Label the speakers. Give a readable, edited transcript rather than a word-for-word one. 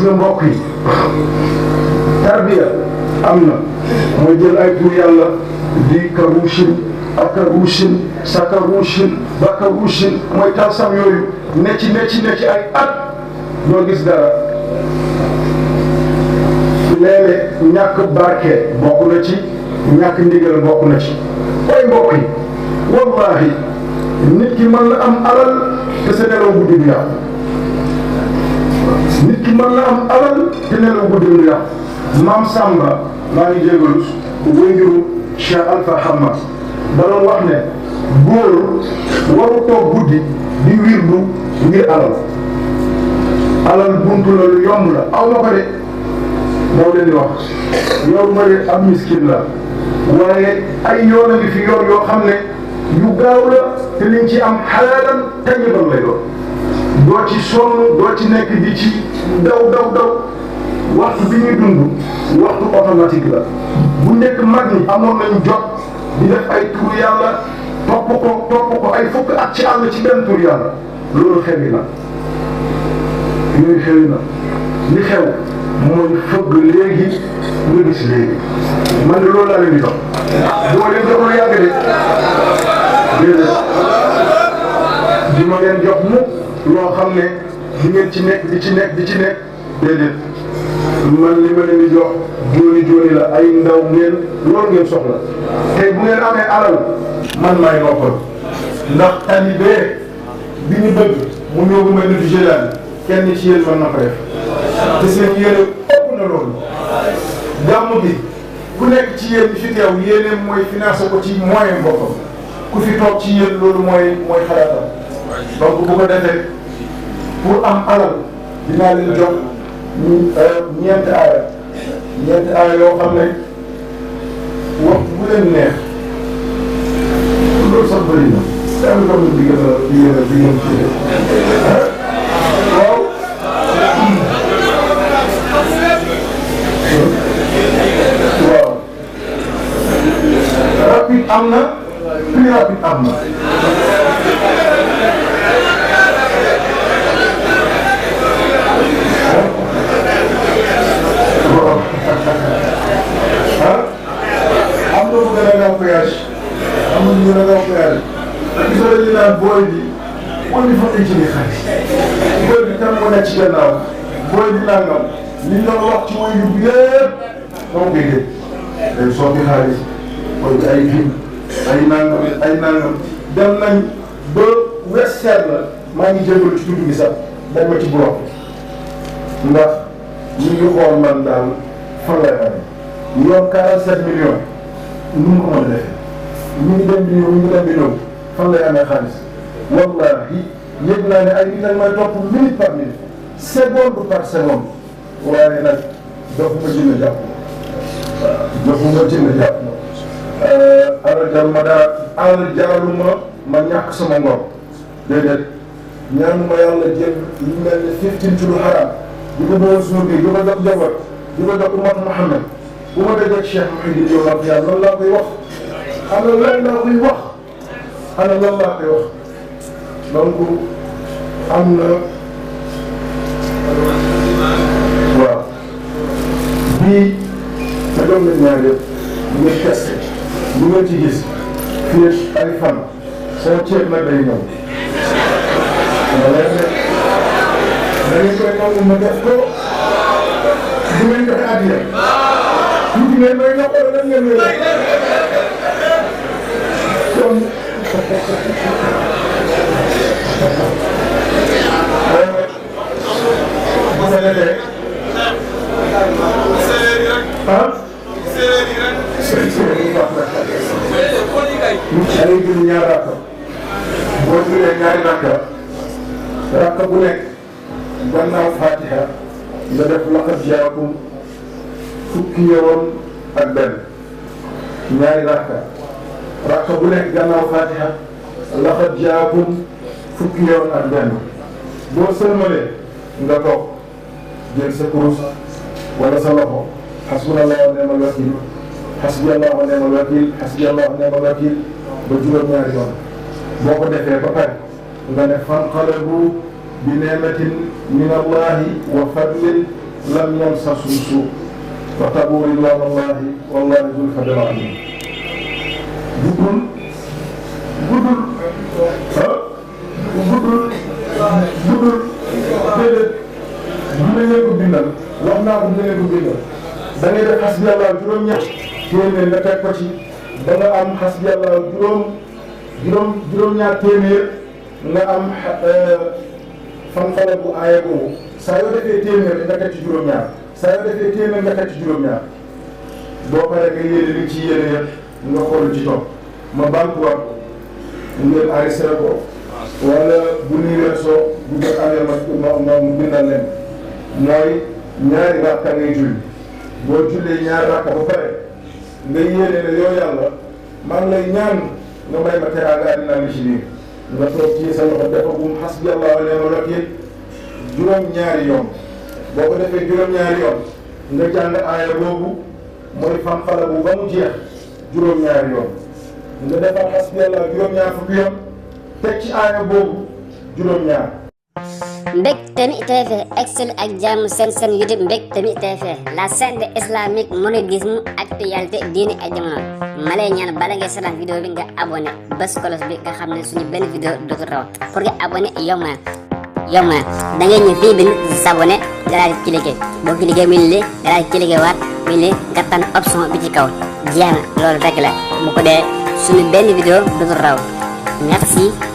Speaker 1: nga mbokk yi tarbiya am na mooy jël ay tur yàlla di karuushin akaruushin sakaruushin bakaruushin mooy talsam yooyu ne ci ay at doo gis dara léeg-léeg ñàkk barke bokk na ci ñàkk ndigal bokk na ci ay mbokk yi wallahi nit ki mën na am alal te sa nelaw guddi du yàqu nit ki mën na am alal te nelaw guddi du yàqu maam Samba maa ngi jégalu wéyjuru Cheikh Alpha Hamma da doon wax ne góor waru toog guddi di wirdu ngir alal buntu la lu yomb la aw ma ko de moo leen di wax yow ma de ab miskin la waaye ay yoon a ngi fi yoon yoo xam ne yu gaaw la te liñ ci am xalaalan tayyiban lay doon doo ci sonn doo ci nekk di ci daw waxtu bi ñuy dund waxtu automatique la bu nekk mag ñi amoon nañu jot di def ay tur yàlla topp ko ay fukk at ci àll ci benn tur yàlla loolu xewi na yooyu xewi na li xew mooy fëgg léegi nga gis léegi man de loolu laa leen di dox boo leen jox lu yàgg de déedéet di ma leen jox mu loo xam ne di ngeen ci nekk di ci nekk déedéet man li ma leen di jox jooni la ay ndaw ngeen loolu ngeen soxla tey bu ngeen amee alal man maay noppal ndax talibé bi ñu bëgg mu ñëw bu mel ni du Jilani kenn ci yéen mën na ko def te seen yéene ëpp na loolu gàmm bi ku nekk ci yéen fi teew yéene mooy financé ko ci moyen boppam ku fi toog ci yéen loolu mooy xalaatam donc bu ko defee pour am alal dinaa leen jox ñeenti aaya yoo xam ne waxtu bu leen neex loolu sax bëri na daal di ko di gën a waaw. waaw rapide am na plus rapide am na. am na bu gën a gaaw péage am na bu gën a gaaw péage gis nga dañuy naan booy bi fa jëlee xaalis booy bi kan moo nekk ci gannaaw booy bi nangam li ñu doon wax ci mooy yóbbu yëpp dama koy dégg day soppi xaalis booy bi ay film ay nangam dem nañ ba western la maa ngi jégalu ci tudd gi sax dañ ma ci bloc ndax ñu ngi xool man daal fan lay amee yoon 47 millions nu mu ko mën a defee ñu ngi dem di ñëw fan lay amee xaalis wallahi yëg naa ne ay nit ak may topp minute par minute seconde par seconde waaye nag dofuma jënd jàpp alal jaraluma ma ñàkk sama ngor déedéet ñaanuma yàlla jël lu mel ne 15 ci lu xaraam di ko doon suur bi di ko jox jabar di ko jox umat Muhammad bu ma dajee Cheikh Mouhidine yow ak yàlla lan laa koy wax ana lan laa koy wax donc am na waaw bii ma doon nañ ñaar yëpp bu ngeen testé bu ngeen ci gis fii ay fan soo ceeb nag day ñëw da ngeen koy nangu ma def ko bu ngeen joxe addiya tuuti ngeen may jox wala lan ngeen may jox kon bu ko defee ah da ngay julli ñaari rakka boo jullee ñaari rakka bu nekk gannaaw Fatiha nga def laqad jaakum fukki yoon ak benn ñaari rakka bu nekk gannaaw Fatiha laqad jaakum fukki yoon ak benn boo sëlmalee nga toog jël sa kurus wala sa loxo hasbunallahu wa ni'mal wakil hasbiyallahu wa ni'mal wakil hasbiyallahu wa ni'mal wakil ba juróom-ñaari yoon boo ko defee ba pare nga ne fanqalabu bi ni'matin min allahi wa fadlin lam yamsasum suu wattaqu ridwaanallahi wallaahu zul fadlil aziim. guddul déedéet dina leen ko bindal wax naa ko dina leen ko bindal da ngay def xasbi yàlla juróom-ñett téeméer nga teg ko ci ba nga am xasbi yàlla juróom-ñaar téeméer nga am fan-fala bu aaya boobu saa yoo defee téeméer nga teg ci juróom-ñaar saa yoo defee téeméer nga teg ci juróom-ñaar boo paree nga yéene li ci yéene yëpp nga xool ci topp ma bankuwaat ko ngeen enregistré ko wala bu nuy weesoo bu ngeen amee ma mu bindal leen mooy ñaari rakka ngay julli boo jullee ñaari rakka ba pare nga yéene ne yow yàlla maa ngi lay ñaan nga may ma teraanga àddina li ci biir nga toog ci sa loxo defagum hasbi Allah wa ni'mal wakiil juróom-ñaari yoon boo ko defee juróom-ñaari yoon nga jàng aaya boobu mooy fan-fala bu ba mu jeex juróom-ñaari yoon nga defal hasbi Allah juróom-ñaar fukki yoon teg ci aaya boobu juróom-ñaar.
Speaker 2: Mbectemi TV excel ak jàmm seen YouTube Mbectemi TV la chaîne islamique mouridisme actualité diine ak jamono ma lay ñaan bala ngay seetaan vidéo bi nga abonné bés kolos bi nga xam ne suñu benn vidéo dootu raw pour nga abonné yomb na da ngay ñëw fii bind s'abonné nga daal di cliquer boo cliquer mi li nga daal di cliquer waat mi li nga tànn option bi ci kaw jeex na loolu rek la bu ko dee suñu benn vidéo dootu raw merci.